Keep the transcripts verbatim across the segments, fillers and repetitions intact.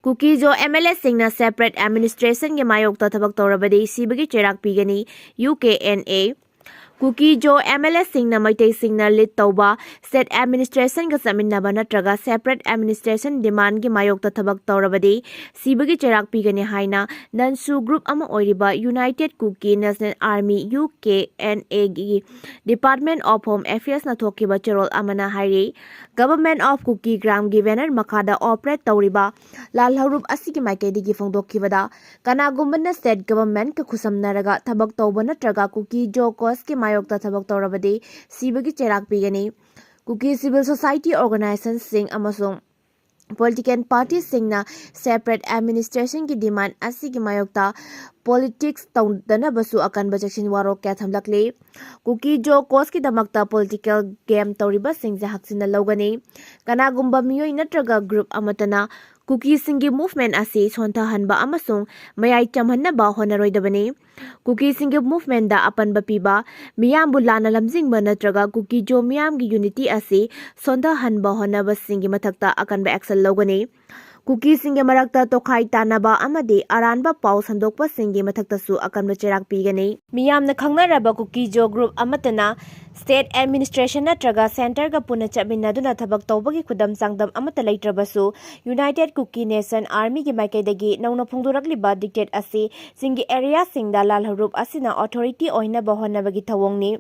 ꯀꯨꯀꯤ-ꯖꯣ M L ꯑꯦꯁꯤꯡꯅ separate administrationꯒꯤ ꯃꯥꯌꯣꯛꯇ ꯊꯕꯛ ꯇꯧꯔꯕꯗꯤ ꯁꯤꯕꯒꯤ ꯆꯩꯔꯥꯛ ꯄꯤꯒꯅꯤ, U K N A. Kuki Zo M L ꯑꯦꯁꯤꯡꯅ ꯃꯩꯇꯩꯁꯤꯡꯅ lead ꯇꯧꯕ state administrationꯒ ꯆꯠꯃꯤꯟꯅꯕ ꯅꯠꯇ꯭ꯔꯒ separate administration demandꯒꯤ ꯃꯥꯌꯣꯛꯇ ꯊꯕꯛ ꯇꯧꯔꯕꯗꯤ ꯁꯤꯕꯒꯤ ꯆꯩꯔꯥꯛ ꯄꯤꯒꯅꯤ ꯍꯥꯏꯅ ꯅꯟꯁꯨ group ꯑꯃ ꯑꯣꯏꯔꯤꯕ United Kuki National Army, U K N ꯑꯦꯒꯤ Department of Home Affairsꯅ ꯊꯣꯛꯈꯤꯕ ꯆꯦꯔꯣꯜ ꯑꯃꯅ ꯍꯥꯏꯔꯤ꯫ Government of Kuki Grantꯒꯤ banner ꯃꯈꯥꯗ operate ꯇꯧꯔꯤꯕ ꯂꯥꯜꯍꯧꯂꯨꯞ ꯑꯁꯤꯒꯤ ꯃꯥꯏꯀꯩꯗꯒꯤ ꯐꯣꯡꯗꯣꯛꯈꯤꯕꯗ, ꯀꯅꯥꯒꯨꯝꯕꯅ state governmentꯀ ꯈꯨꯠꯁꯝꯅꯔꯒ ꯊꯕꯛ ꯇꯧꯕ ꯅꯠꯇ꯭ꯔꯒ ꯀꯨꯀꯤ-ꯖꯣ causeꯀꯤ ꯃꯥꯌꯣꯛꯇ ꯊꯕꯛ ꯇꯧꯔꯕꯗꯤ ꯁꯤꯕꯒꯤ ꯆꯩꯔꯥꯛ ꯄꯤꯒꯅꯤ꯫ ꯀꯨꯀꯤ civil society organizationꯁꯤꯡ ꯑꯃꯁꯨꯡ political partyꯁꯤꯡꯅ separate administrationꯒꯤ demand ꯑꯁꯤꯒꯤ ꯃꯥꯌꯣꯛꯇ politics ꯇꯧꯗꯅꯕꯁꯨ ꯑꯀꯟꯕ ꯆꯦꯛꯁꯤꯟ ꯋꯥꯔꯣ ꯀꯌꯥ ꯊꯝꯂꯛꯂꯤ꯫ ꯀꯨꯀꯤ-ꯖꯣ causeꯀꯤꯗꯃꯛꯇ political game ꯇꯧꯔꯤꯕꯁꯤꯡꯁꯦ ꯍꯛꯆꯤꯟꯅ ꯂꯧꯒꯅꯤ꯫ ꯀꯅꯥꯒꯨꯝꯕ ꯃꯤꯑꯣꯏ ꯅꯠꯇ꯭ꯔꯒ group ꯑꯃꯠꯇꯅ ꯀꯨꯀꯤꯁꯤꯡꯒꯤ movement ꯑꯁꯤ ꯁꯣꯟꯊꯍꯟꯕ ꯑꯃꯁꯨꯡ ꯃꯌꯥꯏ ꯆꯝꯍꯟꯅꯕ ꯍꯣꯠꯅꯔꯣꯏꯗꯕꯅꯤ꯫ ꯀꯨꯀꯤꯁꯤꯡꯒꯤ movementꯗ ꯑꯄꯟꯕ ꯄꯤꯕ, ꯃꯤꯌꯥꯝꯕꯨ ꯂꯥꯟꯅ ꯂꯝꯖꯤꯡꯕ ꯅꯠꯇ꯭ꯔꯒ ꯀꯨꯀꯤ-ꯖꯣ ꯃꯤꯌꯥꯝꯒꯤ unity ꯑꯁꯤ ꯁꯣꯟꯊꯍꯟꯕ ꯍꯣꯠꯅꯕꯁꯤꯡꯒꯤ ꯃꯊꯛꯇ ꯑꯀꯟꯕ action ꯂꯧꯒꯅꯤ꯫ ꯀꯨꯀꯤꯁꯤꯡꯒꯤ ꯃꯔꯛꯇ ꯇꯣꯈꯥꯏ ꯇꯥꯅꯕ ꯑꯃꯗꯤ ꯑꯔꯥꯟꯕ ꯄꯥꯎ ꯁꯟꯗꯣꯛꯄꯁꯤꯡꯒꯤ ꯃꯊꯛꯇꯁꯨ ꯑꯀꯟꯕ ꯆꯩꯔꯥꯛ ꯄꯤꯒꯅꯤ꯫ ꯃꯤꯌꯥꯝꯅ ꯈꯪꯅꯔꯕ ꯀꯨꯀꯤ-ꯖꯣ group ꯑꯃꯠꯇꯅ state administration ꯅꯠꯇ꯭ꯔꯒ centreꯒ ꯄꯨꯟꯅ ꯆꯠꯃꯤꯟꯅꯗꯨꯅ ꯊꯕꯛ ꯇꯧꯕꯒꯤ ꯈꯨꯗꯝ ꯆꯥꯡꯗꯝ ꯑꯃꯠꯇ ꯂꯩꯇ꯭ꯔꯕꯁꯨ, United Kuki Nation Armyꯒꯤ ꯃꯥꯏꯀꯩꯗꯒꯤ ꯅꯧꯅ ꯐꯣꯡꯗꯣꯔꯛꯂꯤꯕ dictate ꯑꯁꯤ ꯆꯤꯡꯒꯤ areaꯁꯤꯡꯗ ꯂꯥꯜꯍꯧꯂꯨꯞ ꯑꯁꯤꯅ authority ꯑꯣꯏꯅꯕ ꯍꯣꯠꯅꯕꯒꯤ ꯊꯧꯑꯣꯡꯅꯤ꯫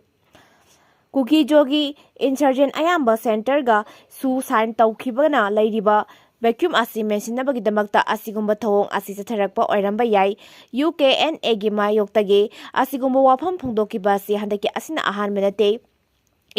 ꯀꯨꯀꯤ-ꯖꯣꯒꯤ insurgent ꯑꯌꯥꯝꯕ centreꯒ ꯁꯨ sign ꯇꯧꯈꯤꯕꯅ ꯂꯩꯔꯤꯕ vacuum ꯑꯁꯤ ꯃꯦꯟꯁꯤꯟꯅꯕꯒꯤꯗꯃꯛꯇ ꯑꯁꯤꯒꯨꯝꯕ ꯊꯧꯑꯣꯡ ꯑꯁꯤ ꯆꯠꯊꯔꯛꯄ ꯑꯣꯏꯔꯝꯕ ꯌꯥꯏ꯫ ꯌꯨ ꯀꯦ ꯑꯦꯟ ꯑꯦꯒꯤ ꯃꯥꯌꯣꯛꯇꯒꯤ ꯑꯁꯤꯒꯨꯝꯕ ꯋꯥꯐꯝ ꯐꯣꯡꯗꯣꯛꯈꯤꯕ ꯑꯁꯤ ꯍꯟꯗꯛꯀꯤ ꯑꯁꯤꯅ ꯑꯍꯥꯟꯕ ꯅꯠꯇꯦ꯫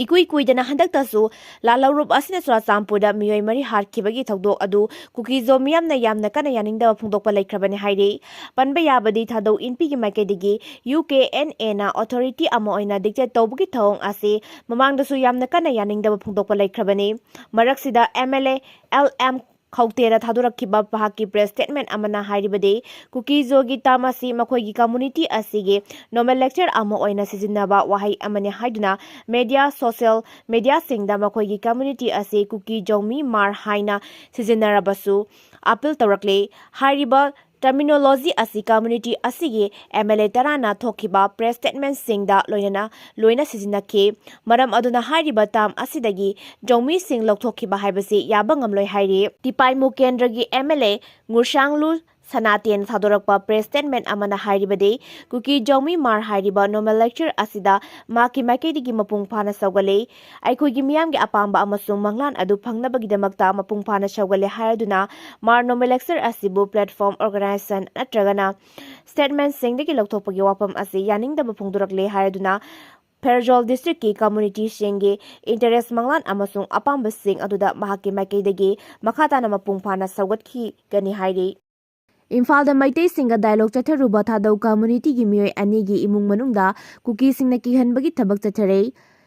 ꯏꯀꯨꯏ ꯀꯨꯏꯗꯅ ꯍꯟꯗꯛꯇꯁꯨ ꯂꯥꯜꯍꯧꯂꯨꯞ ꯑꯁꯤꯅ ꯆꯨꯔꯥꯆꯥꯟꯄꯨꯔꯗ ꯃꯤꯑꯣꯏ ꯃꯔꯤ ꯍꯥꯠꯈꯤꯕꯒꯤ ꯊꯧꯗꯣꯛ ꯑꯗꯨ ꯀꯨꯀꯤ-ꯖꯣ ꯃꯤꯌꯥꯝꯅ ꯌꯥꯝꯅ ꯀꯟꯅ ꯌꯥꯅꯤꯡꯗꯕ ꯐꯣꯡꯗꯣꯛꯄ ꯂꯩꯈ꯭ꯔꯕꯅꯤ ꯍꯥꯏꯔꯤ꯫ ꯄꯟꯕ ꯌꯥꯕꯗꯤ ꯊꯥꯗꯧ ꯏꯟꯄꯤꯒꯤ ꯃꯥꯏꯀꯩꯗꯒꯤ ꯌꯨ ꯀꯦ ꯑꯦꯟ ꯑꯦꯅ authority ꯑꯃ ꯑꯣꯏꯅ dictate ꯇꯧꯕꯒꯤ ꯊꯧꯑꯣꯡ ꯑꯁꯤ ꯃꯃꯥꯡꯗꯁꯨ ꯌꯥꯝꯅ ꯀꯟꯅ ꯌꯥꯅꯤꯡꯗꯕ ꯐꯣꯡꯗꯣꯛꯄ ꯂꯩꯈ꯭ꯔꯕꯅꯤ꯫ ꯃꯔꯛꯁꯤꯗ M L A L M ꯈꯧꯇꯦꯅ ꯊꯥꯗꯣꯔꯛꯈꯤꯕ ꯃꯍꯥꯛꯀꯤ press statement ꯑꯃꯅ ꯍꯥꯏꯔꯤꯕꯗꯤ, ꯀꯨꯀꯤ ꯖꯣꯒꯤ term ꯑꯁꯤ ꯃꯈꯣꯏꯒꯤ community ꯑꯁꯤꯒꯤ nomenclature ꯑꯃ ꯑꯣꯏꯅ ꯁꯤꯖꯤꯟꯅꯕ ꯋꯥꯍꯩ ꯑꯃꯅꯤ ꯍꯥꯏꯗꯨꯅ media, social mediaꯁꯤꯡꯗ ꯃꯈꯣꯏꯒꯤ community ꯑꯁꯤ ꯀꯨꯀꯤ ꯖꯧꯃꯤ ꯃꯥꯔ ꯍꯥꯏꯅ ꯁꯤꯖꯤꯟꯅꯔꯕꯁꯨ appeal ꯇꯧꯔꯛꯂꯦ꯫ ꯍꯥꯏꯔꯤꯕ terminology ꯑꯁꯤ community ꯑꯁꯤꯒꯤ M L A ꯇꯔꯥꯅ ꯊꯣꯛꯈꯤꯕ press statementꯁꯤꯡꯗ ꯂꯣꯏꯅꯅ ꯂꯣꯏꯅ ꯁꯤꯖꯤꯟꯅꯈꯤ꯫ ꯃꯔꯝ ꯑꯗꯨꯅ ꯍꯥꯏꯔꯤꯕ term ꯑꯁꯤꯗꯒꯤ ꯖꯧꯃꯤꯁꯤꯡ ꯂꯧꯊꯣꯛꯈꯤꯕ ꯍꯥꯏꯕꯁꯤ ꯌꯥꯕ ꯉꯝꯂꯣꯏ ꯍꯥꯏꯔꯤ꯫ ꯇꯤꯄꯥꯏꯃꯨ ꯀꯦꯟꯗ꯭ꯔꯒꯤ M L A ꯉꯨꯔꯁꯥꯡꯂꯨ ꯁꯅꯥꯇꯦꯟ ꯊꯥꯗꯣꯔꯛꯄ press statement ꯑꯃꯅ ꯍꯥꯏꯔꯤꯕꯗꯤ, ꯀꯨꯀꯤ ꯖꯧꯃꯤ ꯃꯥꯔ ꯍꯥꯏꯔꯤꯕ nomenclature ꯑꯁꯤꯗ ꯃꯍꯥꯛꯀꯤ ꯃꯥꯏꯀꯩꯗꯒꯤ ꯃꯄꯨꯡ ꯐꯥꯅ ꯁꯧꯒꯠꯂꯤ꯫ ꯑꯩꯈꯣꯏꯒꯤ ꯃꯤꯌꯥꯝꯒꯤ ꯑꯄꯥꯝꯕ ꯑꯃꯁꯨꯡ ꯃꯪꯂꯥꯟ ꯑꯗꯨ ꯐꯪꯅꯕꯒꯤꯗꯃꯛꯇ ꯃꯄꯨꯡ ꯐꯥꯅ ꯁꯧꯒꯠꯂꯦ ꯍꯥꯏꯔꯗꯨꯅ ꯃꯥꯔ nomenclature ꯑꯁꯤꯕꯨ platform, organization ꯅꯠꯇ꯭ꯔꯒꯅ statementꯁꯤꯡꯗꯒꯤ ꯂꯧꯊꯣꯛꯄꯒꯤ ꯋꯥꯐꯝ ꯑꯁꯤ ꯌꯥꯅꯤꯡꯗꯕ ꯐꯣꯡꯗꯣꯔꯛꯂꯦ ꯍꯥꯏꯔꯗꯨꯅ ꯐꯦꯔꯖꯣꯜ districtꯀꯤ communityꯁꯤꯡꯒꯤ interest, ꯃꯪꯂꯥꯟ ꯑꯃꯁꯨꯡ ꯑꯄꯥꯝꯕꯁꯤꯡ ꯑꯗꯨꯗ ꯃꯍꯥꯛꯀꯤ ꯃꯥꯏꯀꯩꯗꯒꯤ ꯃꯈꯥ ꯇꯥꯅ ꯃꯄꯨꯡ ꯐꯥꯅ ꯁꯧꯒꯠꯈꯤꯒꯅꯤ ꯍꯥꯏꯔꯤ꯫ ꯏꯝꯐꯥꯜꯗ ꯃꯩꯇꯩꯁꯤꯡꯒ dialogue ꯆꯠꯊꯔꯨꯕ ꯊꯥꯗꯧ communityꯒꯤ ꯃꯤꯑꯣꯏ ꯑꯅꯤꯒꯤ ꯏꯃꯨꯡ ꯃꯅꯨꯡꯗ ꯀꯨꯀꯤꯁꯤꯡꯅ ꯀꯤꯍꯟꯕꯒꯤ ꯊꯕꯛ ꯆꯠꯊꯔꯦ꯫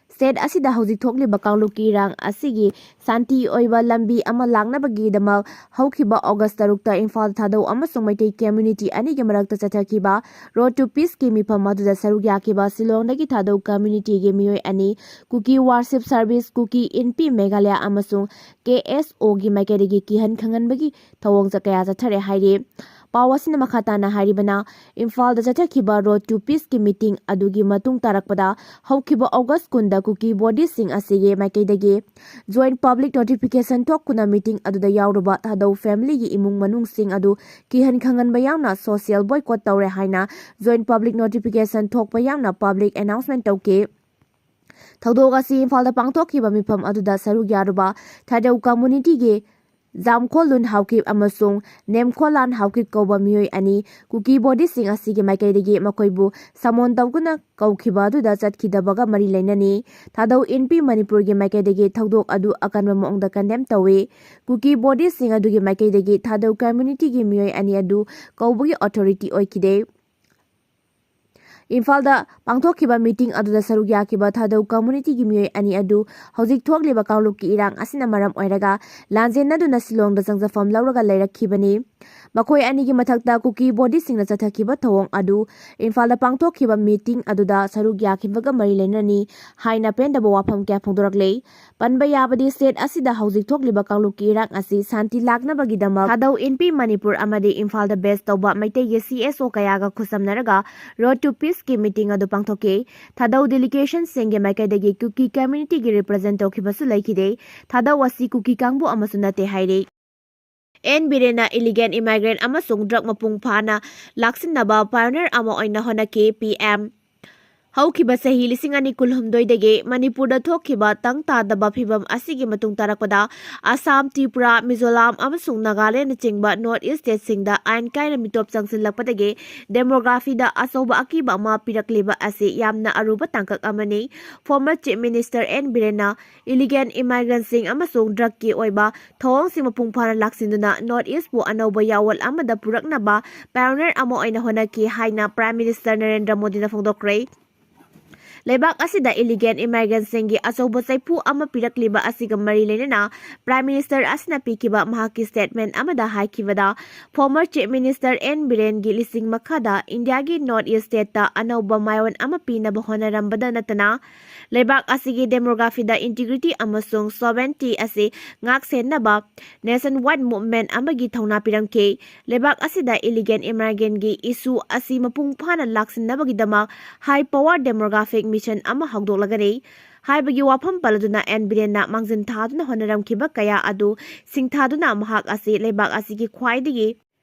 State ꯑꯁꯤꯗ ꯍꯧꯖꯤꯛ ꯊꯣꯛꯂꯤꯕ ꯀꯥꯡꯂꯨꯞꯀꯤ ꯏꯔꯥꯡ ꯑꯁꯤꯒꯤ ꯁꯥꯟꯇꯤ ꯑꯣꯏꯕ ꯂꯝꯕꯤ ꯑꯃ ꯂꯥꯛꯅꯕꯒꯤꯗꯃꯛ ꯍꯧꯈꯤꯕ August ꯇꯔꯨꯛꯇ ꯏꯝꯐꯥꯜ ꯊꯥꯗꯧ ꯑꯃꯁꯨꯡ ꯃꯩꯇꯩ community ꯑꯅꯤꯒꯤ ꯃꯔꯛꯇ ꯆꯠꯊꯈꯤꯕ Road to Peaceꯀꯤ ꯃꯤꯐꯝ ꯑꯗꯨꯗ ꯁꯔꯨꯛ ꯌꯥꯈꯤꯕ ꯁꯤꯂꯣꯡꯗꯒꯤ ꯊꯥꯗꯧ communityꯒꯤ ꯃꯤꯑꯣꯏ ꯑꯅꯤ, Kuki Worship Service, Kuki Inpi Meghalaya ꯑꯃꯁꯨꯡ K S Oꯒꯤ ꯃꯥꯏꯀꯩꯗꯒꯤ ꯀꯤꯍꯟ ꯈꯪꯍꯟꯕꯒꯤ ꯊꯧꯑꯣꯡ ꯀꯌꯥ ꯆꯠꯊꯔꯦ ꯍꯥꯏꯔꯤ꯫ ꯄꯥꯎ ꯑꯁꯤꯅ ꯃꯈꯥ ꯇꯥꯅ ꯍꯥꯏꯔꯤꯕꯅ, ꯏꯝꯐꯥꯜꯗ ꯆꯠꯊꯈꯤꯕ Road to Peaceꯀꯤ meeting ꯑꯗꯨꯒꯤ ꯃꯇꯨꯡ ꯇꯥꯔꯛꯄꯗ ꯍꯧꯈꯤꯕ August ꯀꯨꯟꯗ ꯀꯨꯀꯤ bodyꯁꯤꯡ ꯑꯁꯤꯒꯤ ꯃꯥꯏꯀꯩꯗꯒꯤ joint public notification ꯊꯣꯛꯇꯨꯅ meeting ꯑꯗꯨꯗ ꯌꯥꯎꯔꯨꯕ ꯊꯥꯗꯧ familyꯒꯤ ꯏꯃꯨꯡ ꯃꯅꯨꯡꯁꯤꯡ ꯑꯗꯨ ꯀꯤꯍꯟ ꯈꯪꯍꯟꯕ ꯌꯥꯎꯅ social boycott ꯇꯧꯔꯦ ꯍꯥꯏꯅ joint public notification ꯊꯣꯛꯄ ꯌꯥꯎꯅ public announcement ꯇꯧꯈꯤ꯫ ꯊꯧꯗꯣꯛ ꯑꯁꯤ ꯏꯝꯐꯥꯜꯗ ꯄꯥꯡꯊꯣꯛꯈꯤꯕ ꯃꯤꯐꯝ ꯑꯗꯨꯗ ꯁꯔꯨꯛ ꯌꯥꯔꯨꯕ ꯊꯥꯗꯧ communityꯒꯤ ꯖꯥꯝꯈꯣꯂꯨꯟ ꯍꯥꯎꯀꯤꯞ ꯑꯃꯁꯨꯡ ꯅꯦꯝꯈꯣꯂꯥꯟ ꯍꯥꯎꯀꯤꯞ ꯀꯧꯕ ꯃꯤꯑꯣꯏ ꯑꯅꯤ ꯀꯨꯀꯤ bodyꯁꯤꯡ ꯑꯁꯤꯒꯤ ꯃꯥꯏꯀꯩꯗꯒꯤ ꯃꯈꯣꯏꯕꯨ summon ꯇꯧꯗꯨꯅ ꯀꯧꯈꯤꯕ ꯑꯗꯨꯗ ꯆꯠꯈꯤꯗꯕꯒ ꯃꯔꯤ ꯂꯩꯅꯅꯤ꯫ ꯊꯥꯗꯧ ꯏꯟꯄꯤ ꯃꯅꯤꯄꯨꯔꯒꯤ ꯃꯥꯏꯀꯩꯗꯒꯤ ꯊꯧꯗꯣꯛ ꯑꯗꯨ ꯑꯀꯟꯕ ꯃꯑꯣꯡꯗ condemn ꯇꯧꯏ꯫ ꯀꯨꯀꯤ bodyꯁꯤꯡ ꯑꯗꯨꯒꯤ ꯃꯥꯏꯀꯩꯗꯒꯤ ꯊꯥꯗꯧ communityꯒꯤ ꯃꯤꯑꯣꯏ ꯑꯅꯤ ꯑꯗꯨ ꯀꯧꯕꯒꯤ authority ꯑꯣꯏꯈꯤꯗꯦ꯫ ꯏꯝꯐꯥꯜꯗ ꯄꯥꯡꯊꯣꯛꯈꯤꯕ ꯃꯤꯇꯤꯡ ꯑꯗꯨꯗ ꯁꯔꯨꯛ ꯌꯥꯈꯤꯕ ꯊꯥꯗꯧ ꯀꯝꯃꯨꯅꯤꯇꯤꯒꯤ ꯃꯤꯑꯣꯏ ꯑꯅꯤ ꯑꯗꯨ ꯍꯧꯖꯤꯛ ꯊꯣꯛꯂꯤꯕ ꯀꯥꯡꯂꯨꯞꯀꯤ ꯏꯔꯥꯡ ꯑꯁꯤꯅ ꯃꯔꯝ ꯑꯣꯏꯔꯒ ꯂꯥꯟꯖꯦꯟꯅꯗꯨꯅ ꯁꯤꯂꯣꯡꯗ ꯆꯪꯖꯐꯝ ꯂꯧꯔꯒ ꯂꯩꯔꯛꯈꯤꯕꯅꯤ꯫ ꯃꯈꯣꯏ ꯑꯅꯤꯒꯤ ꯃꯊꯛꯇ ꯀꯨꯀꯤ ꯕꯣꯗꯤꯁꯤꯡꯅ ꯆꯠꯊꯈꯤꯕ ꯊꯧꯑꯣꯡ ꯑꯗꯨ ꯏꯝꯐꯥꯜꯗ ꯄꯥꯡꯊꯣꯛꯈꯤꯕ ꯃꯤꯇꯤꯡ ꯑꯗꯨꯗ ꯁꯔꯨꯛ ꯌꯥꯈꯤꯕꯒ ꯃꯔꯤ ꯂꯩꯅꯅꯤ ꯍꯥꯏꯅ ꯄꯦꯟꯗꯕ ꯋꯥꯐꯝ ꯀꯌꯥ ꯐꯣꯡꯗꯣꯔꯛꯂꯦ꯫ ꯄꯟꯕ ꯌꯥꯕꯗꯤ, ꯁ꯭ꯇꯦꯠ ꯑꯁꯤꯗ ꯍꯧꯖꯤꯛ ꯊꯣꯛꯂꯤꯕ ꯀꯥꯡꯂꯨꯞꯀꯤ ꯏꯔꯥꯡ ꯑꯁꯤ ꯁꯥꯟꯇꯤ ꯂꯥꯛꯅꯕꯒꯤꯗꯃꯛ ꯊꯥꯗꯧ ꯏꯟꯄꯤ ꯃꯅꯤꯄꯨꯔ ꯑꯃꯗꯤ ꯏꯝꯐꯥꯜꯗ ꯕꯦꯁ ꯇꯧꯕ ꯃꯩꯇꯩꯒꯤ ꯁꯤ ꯑꯦꯁ ꯑꯣ ꯀꯌꯥꯒ ꯈꯨꯠꯁꯝꯅꯔꯒ ꯔꯣꯗ ꯇꯨ ꯄꯤꯁꯀꯤ ꯃꯤꯇꯤꯡ ꯑꯗꯨ ꯄꯥꯡꯊꯣꯛꯈꯤ꯫ ꯊꯥꯗꯧ ꯗꯦꯂꯤꯒꯦꯁꯟꯁꯤꯡꯒꯤ ꯃꯥꯏꯀꯩꯗꯒꯤ ꯀꯨꯀꯤ ꯀꯝꯃ꯭ꯌꯨꯅꯤꯇꯤꯒꯤ ꯔꯤꯄ꯭ꯔꯖꯦꯟ ꯇꯧꯈꯤꯕꯁꯨ ꯂꯩꯈꯤꯗꯦ꯫ ꯊꯥꯗꯧ ꯑꯁꯤ ꯀꯨꯀꯤ ꯀꯥꯡꯕꯨ ꯑꯃꯁꯨ ꯅꯠꯇꯦ ꯍꯥꯏꯔꯤ꯫ ꯑꯦꯟ ꯕꯤꯔꯦꯟꯅ ꯏꯂꯤꯒꯦꯟ ꯏꯃꯥꯏꯒ꯭ꯔꯦꯟ ꯑꯃꯁꯨꯡ ꯗ꯭ꯔꯒ ꯃꯄꯨꯡ ꯐꯥꯅ ꯂꯥꯛꯁꯤꯟꯅꯕ ꯄꯥꯏꯑꯣꯅꯤꯌꯔ ꯑꯃ ꯑꯣꯏꯅ ꯍꯣꯠꯅꯈꯤ꯫ P M. ꯍꯧꯈꯤꯕ ꯆꯍꯤ ꯂꯤꯁꯤꯡ ꯑꯅꯤ ꯀꯨꯟꯍꯨꯝꯗꯣꯏꯗꯒꯤ ꯃꯅꯤꯄꯨꯔꯗ ꯊꯣꯛꯈꯤꯕ ꯇꯪ ꯇꯥꯗꯕ ꯐꯤꯚꯝ ꯑꯁꯤꯒꯤ ꯃꯇꯨꯡ ꯇꯥꯔꯛꯄꯗ ꯑꯁꯥꯝ, ꯇ꯭ꯔꯤꯄꯨꯔꯥ, ꯃꯤꯖꯣꯔꯥꯝ ꯑꯃꯁꯨꯡ ꯅꯥꯒꯥꯂꯦꯟꯗꯅꯆꯤꯡꯕ ꯅꯣꯔꯠ ꯏꯁ ꯁ꯭ꯇꯦꯠꯁꯤꯡꯗ ꯑꯥꯏꯟ ꯀꯥꯏꯅ ꯃꯤꯇꯣꯞ ꯆꯪꯁꯤꯜꯂꯛꯄꯗꯒꯤ ꯗꯦꯃꯣꯒ꯭ꯔꯥꯐꯤꯗ ꯑꯆꯧꯕ ꯑꯀꯤꯕ ꯑꯃ ꯄꯤꯔꯛꯂꯤꯕ ꯑꯁꯤ ꯌꯥꯝꯅ ꯑꯔꯨꯕ ꯇꯥꯡꯀꯛ ꯑꯃꯅꯤ꯫ ꯐꯣꯔꯃꯔ ꯆꯤꯐ ꯃꯤꯅꯤꯁꯇꯔ ꯑꯦꯟ ꯕꯤꯔꯦꯟꯅ ꯏꯂꯤꯒꯦꯟ ꯏꯃꯥꯏꯒ꯭ꯔꯦꯟꯁꯤꯡ ꯑꯃꯁꯨꯡ ꯗ꯭ꯔꯒꯀꯤ ꯑꯣꯏꯕ ꯊꯧꯑꯣꯡꯁꯤꯡ ꯃꯄꯨꯡ ꯐꯥꯅ ꯂꯥꯛꯁꯤꯟꯗꯨꯅ ꯅꯣꯔꯠ ꯏꯁꯄꯨ ꯑꯅꯧꯕ ꯌꯥꯑꯣꯜ ꯑꯃꯗ ꯄꯨꯔꯛꯅꯕ ꯄꯥꯏꯑꯣꯅꯤꯌꯔ ꯑꯃ ꯑꯣꯏꯅ ꯍꯣꯠꯅꯈꯤ ꯍꯥꯏꯅ ꯄ꯭ꯔꯥꯏꯝ ꯃꯤꯅꯤꯁꯇꯔ ꯅꯔꯦꯟꯗ꯭ꯔ ꯃꯣꯗꯤꯅ ꯐꯣꯡꯗꯣꯛꯈ꯭ꯔꯦ꯫ ꯂꯩꯕꯥꯛ ꯑꯁꯤꯗ ꯏꯂꯤꯒꯦꯟ ꯏꯃꯥꯏꯒ꯭ꯔꯦꯟꯁꯤꯡꯒꯤ ꯑꯆꯧꯕ ꯆꯩꯐꯨ ꯑꯃ ꯄꯤꯔꯛꯂꯤꯕ ꯑꯁꯤꯒ ꯃꯔꯤ ꯂꯩꯅꯅ ꯄ꯭ꯔꯥꯏꯝ ꯃꯤꯅꯤꯁꯇꯔ ꯑꯁꯤꯅ ꯄꯤꯈꯤꯕ ꯃꯍꯥꯛꯀꯤ ꯁ꯭ꯇꯦꯠꯃꯦꯟ ꯑꯃꯗ ꯍꯥꯏꯈꯤꯕꯗ, ꯐꯣꯔꯃꯔ ꯆꯤꯐ ꯃꯤꯅꯤꯁꯇꯔ ꯑꯦꯟ ꯕꯤꯔꯦꯟꯒꯤ ꯂꯤꯁꯤꯡ ꯃꯈꯥꯗ ꯏꯟꯗꯤꯌꯥꯒꯤ ꯅꯣꯔꯠ ꯏꯁ ꯁ꯭ꯇꯦꯠꯇ ꯑꯅꯧꯕ ꯃꯥꯏꯑꯣꯟ ꯑꯃ ꯄꯤꯅꯕ ꯍꯣꯠꯅꯔꯝꯕꯗ ꯅꯠꯇꯅ, ꯂꯩꯕꯥꯛ ꯑꯁꯤꯒꯤ ꯗꯦꯃꯣꯒ꯭ꯔꯥꯐꯤꯗ ꯏꯟꯇꯤꯒ꯭ꯔꯤꯇꯤ ꯑꯃꯁꯨꯡ ꯁꯣꯚꯔꯦꯟꯇꯤ ꯑꯁꯤ ꯉꯥꯛ ꯁꯦꯟꯅꯕ ꯅꯦꯁꯟ ꯋꯥꯏꯗ ꯃꯨꯚꯃꯦꯟꯠ ꯑꯃꯒꯤ ꯊꯧꯅꯥ ꯄꯤꯔꯝꯈꯤ꯫ ꯂꯩꯕꯥꯛ ꯑꯁꯤꯗ ꯏꯂꯤꯒꯦꯟ ꯏꯃꯥꯏꯒ꯭ꯔꯦꯟꯒꯤ ꯏꯁꯨ ꯑꯁꯤ ꯃꯄꯨꯡ ꯐꯥꯅ ꯂꯥꯛꯁꯤꯟꯅꯕꯒꯤꯗꯃꯛ ꯍꯥꯏ ꯄꯥꯋꯔ ꯗꯦꯃꯣꯒ꯭ꯔꯥꯐꯤꯛ ꯃꯤꯁꯟ ꯑꯃ ꯍꯧꯗꯣꯛꯂꯒꯅꯤ ꯍꯥꯏꯕꯒꯤ ꯋꯥꯐꯝ ꯄꯜꯂꯗꯨꯅ ꯑꯦꯟ ꯕꯤꯔꯦꯟꯅ ꯃꯥꯡꯖꯤꯟ ꯊꯥꯗꯨꯅ ꯍꯣꯠꯅꯔꯝꯈꯤꯕ ꯀꯌꯥ ꯑꯗꯨ ꯁꯤꯡꯊꯥꯗꯨꯅ ꯃꯍꯥꯛ ꯑꯁꯤ ꯂꯩꯕꯥꯛ ꯑꯁꯤꯒꯤ ꯈ꯭ꯋꯥꯏꯗꯒꯤ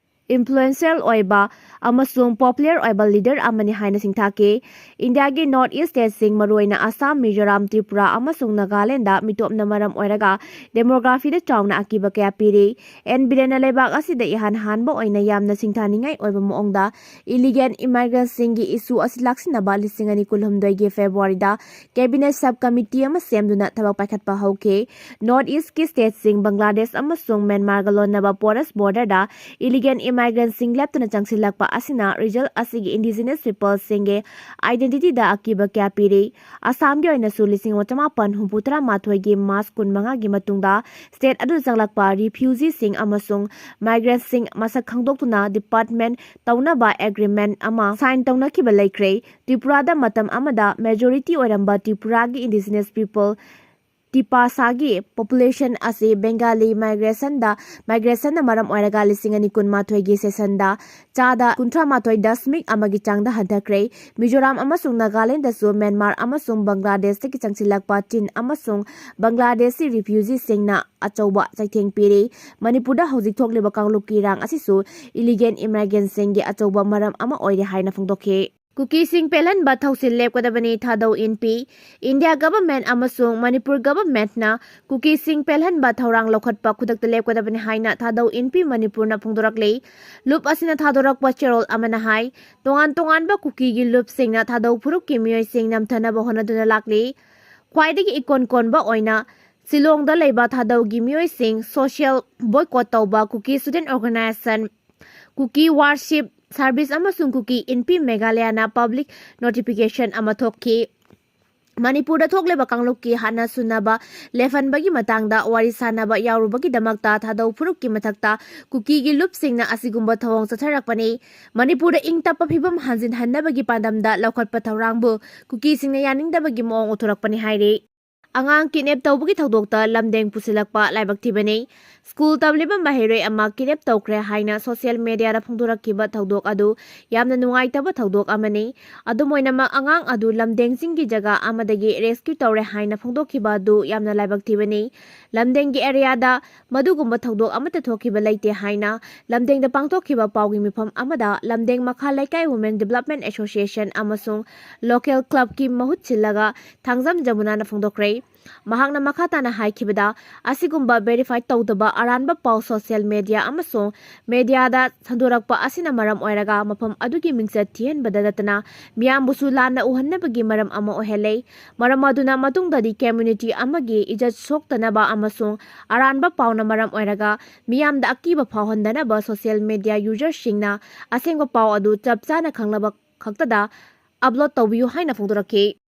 ꯏꯟꯐ꯭ꯂꯨꯌꯦꯟꯁꯤꯌꯦꯜ ꯑꯣꯏꯕ ꯑꯃꯁꯨꯡ ꯄꯣꯄꯨꯂꯔ ꯑꯣꯏꯕ ꯂꯤꯗꯔ ꯑꯃꯅꯤ ꯍꯥꯏꯅ ꯁꯤꯡꯊꯥꯈꯤ꯫ ꯏꯟꯗꯤꯌꯥꯒꯤ ꯅꯣꯔꯠ ꯏꯁ ꯁ꯭ꯇꯦꯠꯁꯤꯡ, ꯃꯔꯨꯑꯣꯏꯅ ꯑꯁꯥꯝ, ꯃꯤꯖꯣꯔꯥꯝ, ꯇ꯭ꯔꯤꯄꯨꯔꯥ ꯑꯃꯁꯨꯡ ꯅꯥꯒꯥꯂꯦꯟꯗ ꯃꯤꯇꯣꯞꯅ ꯃꯔꯝ ꯑꯣꯏꯔꯒ ꯗꯦꯃꯣꯒ꯭ꯔꯥꯐꯤꯗ ꯆꯥꯎꯅ ꯑꯀꯤꯕ ꯀꯌꯥ ꯄꯤꯔꯤ꯫ ꯑꯦꯟ ꯕꯤꯔꯦꯟꯅ ꯂꯩꯕꯥꯛ ꯑꯁꯤꯗ ꯏꯍꯥꯟ ꯍꯥꯟꯕ ꯑꯣꯏꯅ ꯌꯥꯝꯅ ꯁꯤꯡꯊꯥꯅꯤꯡꯉꯥꯏ ꯑꯣꯏꯕ ꯃꯑꯣꯡꯗ ꯏꯂꯤꯒꯦꯟ ꯏꯃꯥꯏꯒ꯭ꯔꯦꯟꯁꯤꯡꯒꯤ ꯏꯁꯨ ꯑꯁꯤ ꯂꯥꯛꯁꯤꯟꯅꯕ ꯂꯤꯁꯤꯡ ꯑꯅꯤ ꯀꯨꯟꯍꯨꯝꯗꯣꯏꯒꯤ ꯐꯦꯕ꯭ꯔꯨꯋꯥꯔꯤꯗ ꯀꯦꯕꯤꯅꯦꯠ ꯁꯕ ꯀꯃꯤꯇꯤ ꯑꯃ ꯁꯦꯝꯗꯨꯅ ꯊꯕꯛ ꯄꯥꯏꯈꯠꯄ ꯍꯧꯈꯤ꯫ ꯅꯣꯔꯠ ꯏꯁꯀꯤ ꯁ꯭ꯇꯦꯠꯁꯤꯡ ꯕꯪꯒ꯭ꯂꯥꯗꯦꯁ ꯑꯃꯁꯨꯡ ꯃ꯭ꯌꯥꯟꯃꯥꯔꯒ ꯂꯣꯟꯅꯕ ꯄꯣꯔꯁ ꯕꯣꯔꯗꯔꯗ ꯏꯂꯤꯒꯦꯟ migrantꯁꯤꯡ ꯂꯦꯞꯇꯅ ꯆꯪꯁꯤꯜꯂꯛꯄ ꯑꯁꯤꯅ result ꯑꯁꯤꯒꯤ indigenous peopleꯁꯤꯡꯒꯤ identityꯗ ꯑꯀꯤꯕ ꯀꯌꯥ ꯄꯤꯔꯤ꯫ ꯑꯁꯥꯝꯒꯤ ꯑꯣꯏꯅꯁꯨ ꯂꯤꯁꯤꯡ ꯑꯃ ꯆꯃꯥꯄꯟ ꯍꯨꯝꯐꯨ ꯇꯔꯥ ꯃꯥꯊꯣꯏꯒꯤ March ꯀꯨꯟꯃꯉꯥꯒꯤ ꯃꯇꯨꯡꯗ state ꯑꯗꯨ ꯆꯪꯂꯛꯄ refugeeꯁꯤꯡ ꯑꯃꯁꯨꯡ migrantꯁꯤꯡ ꯃꯁꯛ ꯈꯪꯗꯣꯛꯇꯨꯅ deportment ꯇꯧꯅꯕ agreement ꯑꯃ sign ꯇꯧꯅꯈꯤꯕ ꯂꯩꯈ꯭ꯔꯦ꯫ ꯇ꯭ꯔꯤꯄꯨꯔꯥꯗ ꯃꯇꯝ ꯑꯃꯗ majority ꯑꯣꯏꯔꯝꯕ ꯇ꯭ꯔꯤꯄꯨꯔꯥꯒꯤ indigenous people ꯇꯤꯄꯥꯁꯥꯒꯤ population ꯑꯁꯤ Bengali migrationꯗ, migrationꯅ ꯃꯔꯝ ꯑꯣꯏꯔꯒ ꯂꯤꯁꯤꯡ ꯑꯅꯤ ꯀꯨꯟꯃꯥꯊꯣꯏꯒꯤ censusꯗ ꯆꯥꯗ ꯀꯨꯟꯊ꯭ꯔꯥ ꯃꯥꯊꯣꯏ ꯗꯁꯃꯤꯛ ꯑꯃꯒꯤ ꯆꯥꯡꯗ ꯍꯟꯊꯈ꯭ꯔꯦ꯫ ꯃꯤꯖꯣꯔꯥꯝ ꯑꯃꯁꯨꯡ ꯅꯥꯒꯥꯂꯦꯟꯗꯁꯨ ꯃ꯭ꯌꯥꯟꯃꯥꯔ ꯑꯃꯁꯨꯡ ꯕꯪꯒ꯭ꯂꯥꯗꯦꯁꯇꯒꯤ ꯆꯪꯁꯤꯜꯂꯛꯄ ꯆꯤꯟ ꯑꯃꯁꯨꯡ ꯕꯪꯒ꯭ꯂꯥꯗꯦꯁꯤ refugeeꯁꯤꯡꯅ ꯑꯆꯧꯕ ꯆꯩꯊꯦꯡ ꯄꯤꯔꯤ꯫ ꯃꯅꯤꯄꯨꯔꯗ ꯍꯧꯖꯤꯛ ꯊꯣꯛꯂꯤꯕ ꯀꯥꯡꯂꯨꯞꯀꯤ ꯏꯔꯥꯡ ꯑꯁꯤꯁꯨ illegal immigrantꯁꯤꯡꯒꯤ ꯑꯆꯧꯕ ꯃꯔꯝ ꯑꯃ ꯑꯣꯏꯔꯦ ꯍꯥꯏꯅ ꯐꯣꯡꯗꯣꯛꯈꯤ꯫ ꯀꯨꯀꯤꯁꯤꯡ ꯄꯦꯜꯍꯟꯕ ꯊꯧꯁꯤꯜ ꯂꯦꯞꯀꯗꯕꯅꯤ, ꯊꯥꯗꯧ ꯏꯟꯄꯤ꯫ India government ꯑꯃꯁꯨꯡ ꯃꯅꯤꯄꯨꯔ governmentꯅ ꯀꯨꯀꯤꯁꯤꯡ ꯄꯦꯜꯍꯟꯕ ꯊꯧꯔꯥꯡ ꯂꯧꯈꯠꯄ ꯈꯨꯗꯛꯇ ꯂꯦꯞꯀꯗꯕꯅꯤ ꯍꯥꯏꯅ ꯊꯥꯗꯧ ꯏꯟꯄꯤ ꯃꯅꯤꯄꯨꯔꯅ ꯐꯣꯡꯗꯣꯔꯛꯂꯤ꯫ ꯂꯨꯞ ꯑꯁꯤꯅ ꯊꯥꯗꯣꯔꯛꯄ ꯆꯦꯔꯣꯜ ꯑꯃꯅ ꯍꯥꯏ, ꯇꯣꯉꯥꯟ ꯇꯣꯉꯥꯟꯕ ꯀꯨꯀꯤꯒꯤ ꯂꯨꯞꯁꯤꯡꯅ ꯊꯥꯗꯧ ꯐꯨꯔꯨꯞꯀꯤ ꯃꯤꯑꯣꯏꯁꯤꯡ ꯅꯝꯊꯅꯕ ꯍꯣꯠꯅꯗꯨꯅ ꯂꯥꯛꯂꯤ꯫ ꯈ꯭ꯋꯥꯏꯗꯒꯤ ꯏꯀꯣꯟ ꯀꯣꯟꯕ ꯑꯣꯏꯅ ꯁꯤꯂꯣꯡꯗ ꯂꯩꯕ ꯊꯥꯗꯧꯒꯤ ꯃꯤꯑꯣꯏꯁꯤꯡ social boycott ꯇꯧꯕ ꯀꯨꯀꯤ student organisation, ꯀꯨꯀꯤ worship service ꯑꯃꯁꯨꯡ ꯀꯨꯀꯤ ꯏꯟꯄꯤ ꯃꯦꯘꯥꯂꯌꯥꯅ public notification ꯑꯃ ꯊꯣꯛꯈꯤ꯫ ꯃꯅꯤꯄꯨꯔꯗ ꯊꯣꯛꯂꯤꯕ ꯀꯥꯡꯂꯨꯞꯀꯤ ꯍꯥꯠꯅ ꯁꯨꯅꯕ ꯂꯦꯞꯍꯟꯕꯒꯤ ꯃꯇꯥꯡꯗ ꯋꯥꯔꯤ ꯁꯥꯅꯕ ꯌꯥꯎꯔꯨꯕꯒꯤꯗꯃꯛꯇ ꯊꯥꯗꯧ ꯐꯨꯔꯨꯞꯀꯤ ꯃꯊꯛꯇ ꯀꯨꯀꯤꯒꯤ ꯂꯨꯞꯁꯤꯡꯅ ꯑꯁꯤꯒꯨꯝꯕ ꯊꯧꯑꯣꯡ ꯆꯠꯊꯔꯛꯄꯅꯤ꯫ ꯃꯅꯤꯄꯨꯔꯗ ꯏꯪ ꯇꯞꯄ ꯐꯤꯕꯝ ꯍꯟꯖꯤꯟꯍꯟꯅꯕꯒꯤ ꯄꯥꯟꯗꯝꯗ ꯂꯧꯈꯠꯄ ꯊꯧꯔꯥꯡꯕꯨ ꯀꯨꯀꯤꯁꯤꯡꯅ ꯌꯥꯅꯤꯡꯗꯕꯒꯤ ꯃꯑꯣꯡ ꯎꯠꯊꯣꯔꯛꯄꯅꯤ ꯍꯥꯏꯔꯤ꯫ ꯑꯉꯥꯡ kidnap ꯇꯧꯕꯒꯤ ꯊꯧꯗꯣꯛꯇ ꯂꯝꯗꯦꯡ ꯄꯨꯁꯤꯜꯂꯛꯄ ꯂꯥꯏꯕꯛ ꯊꯤꯕꯅꯤ꯫ School ꯇꯝꯂꯤꯕ ꯃꯍꯩꯔꯣꯏ ꯑꯃ kidnap ꯇꯧꯈ꯭ꯔꯦ ꯍꯥꯏꯅ social mediaꯗ ꯐꯣꯡꯗꯣꯔꯛꯈꯤꯕ ꯊꯧꯗꯣꯛ ꯑꯗꯨ ꯌꯥꯝꯅ ꯅꯨꯡꯉꯥꯏꯇꯕ ꯊꯧꯗꯣꯛ ꯑꯃꯅꯤ꯫ ꯑꯗꯨꯝ ꯑꯣꯏꯅꯃꯛ, ꯑꯉꯥꯡ ꯑꯗꯨ ꯂꯝꯗꯦꯡꯁꯤꯡꯒꯤ ꯖꯒꯥ ꯑꯃꯗꯒꯤ rescue ꯇꯧꯔꯦ ꯍꯥꯏꯅ ꯐꯣꯡꯗꯣꯛꯈꯤꯕ ꯑꯗꯨ ꯌꯥꯝꯅ ꯂꯥꯏꯕꯛ ꯊꯤꯕꯅꯤ꯫ ꯂꯝꯗꯦꯡꯒꯤ areaꯗ ꯃꯗꯨꯒꯨꯝꯕ ꯊꯧꯗꯣꯛ ꯑꯃꯠꯇ ꯊꯣꯛꯈꯤꯕ ꯂꯩꯇꯦ ꯍꯥꯏꯅ ꯂꯝꯗꯦꯡꯗ ꯄꯥꯡꯊꯣꯛꯈꯤꯕ ꯄꯥꯎꯒꯤ ꯃꯤꯐꯝ ꯑꯃꯗ ꯂꯝꯗꯦꯡ ꯃꯈꯥ ꯂꯩꯀꯥꯏ Women Development Association ꯑꯃꯁꯨꯡ local clubꯀꯤ ꯃꯍꯨꯠ ꯁꯤꯜꯂꯒ ꯊꯥꯡꯖꯝ ꯖꯃꯨꯅꯥꯅ ꯐꯣꯡꯗꯣꯛꯈ꯭ꯔꯦ꯫ ꯃꯍꯥꯛꯅ ꯃꯈꯥ ꯇꯥꯅ ꯍꯥꯏꯈꯤꯕꯗ, ꯑꯁꯤꯒꯨꯝꯕ ꯚꯦꯔꯤꯐꯥꯏ ꯇꯧꯗꯕ ꯑꯔꯥꯟꯕ ꯄꯥꯎ ꯁꯣꯁꯤꯌꯦꯜ ꯃꯦꯗꯤꯌꯥ ꯑꯃꯁꯨꯡ ꯃꯦꯗꯤꯌꯥꯗ ꯁꯟꯗꯣꯔꯛꯄ ꯑꯁꯤꯅ ꯃꯔꯝ ꯑꯣꯏꯔꯒ ꯃꯐꯝ ꯑꯗꯨꯒꯤ ꯃꯤꯡꯆꯠ ꯊꯤꯍꯟꯕꯗ ꯅꯠꯇꯅ ꯃꯤꯌꯥꯝꯕꯨꯁꯨ ꯂꯥꯟꯅ ꯎꯍꯟꯅꯕꯒꯤ ꯃꯔꯝ ꯑꯃ ꯑꯣꯏꯍꯜꯂꯦ꯫ ꯃꯔꯝ ꯑꯗꯨꯅ ꯃꯇꯨꯡꯗꯗꯤ ꯀꯝꯃ꯭ꯌꯨꯅꯤꯇꯤ ꯑꯃꯒꯤ ꯏꯖꯠ ꯁꯣꯛꯇꯅꯕ ꯑꯃꯁꯨꯡ ꯑꯔꯥꯟꯕ ꯄꯥꯎꯅ ꯃꯔꯝ ꯑꯣꯏꯔꯒ ꯃꯤꯌꯥꯝꯗ ꯑꯀꯤꯕ ꯐꯥꯎꯍꯟꯗꯅꯕ ꯁꯣꯁꯤꯌꯦꯜ ꯃꯦꯗꯤꯌꯥ ꯌꯨꯖꯔꯁꯤꯡꯅ ꯑꯁꯦꯡꯕ ꯄꯥꯎ ꯑꯗꯨ ꯆꯞ ꯆꯥꯅ ꯈꯪꯂꯕ ꯈꯛꯇꯗ ꯑꯞꯂꯣꯗ ꯇꯧꯕꯤꯌꯨ ꯍꯥꯏꯅ ꯐꯣꯡꯗꯣꯔꯛꯈꯤ꯫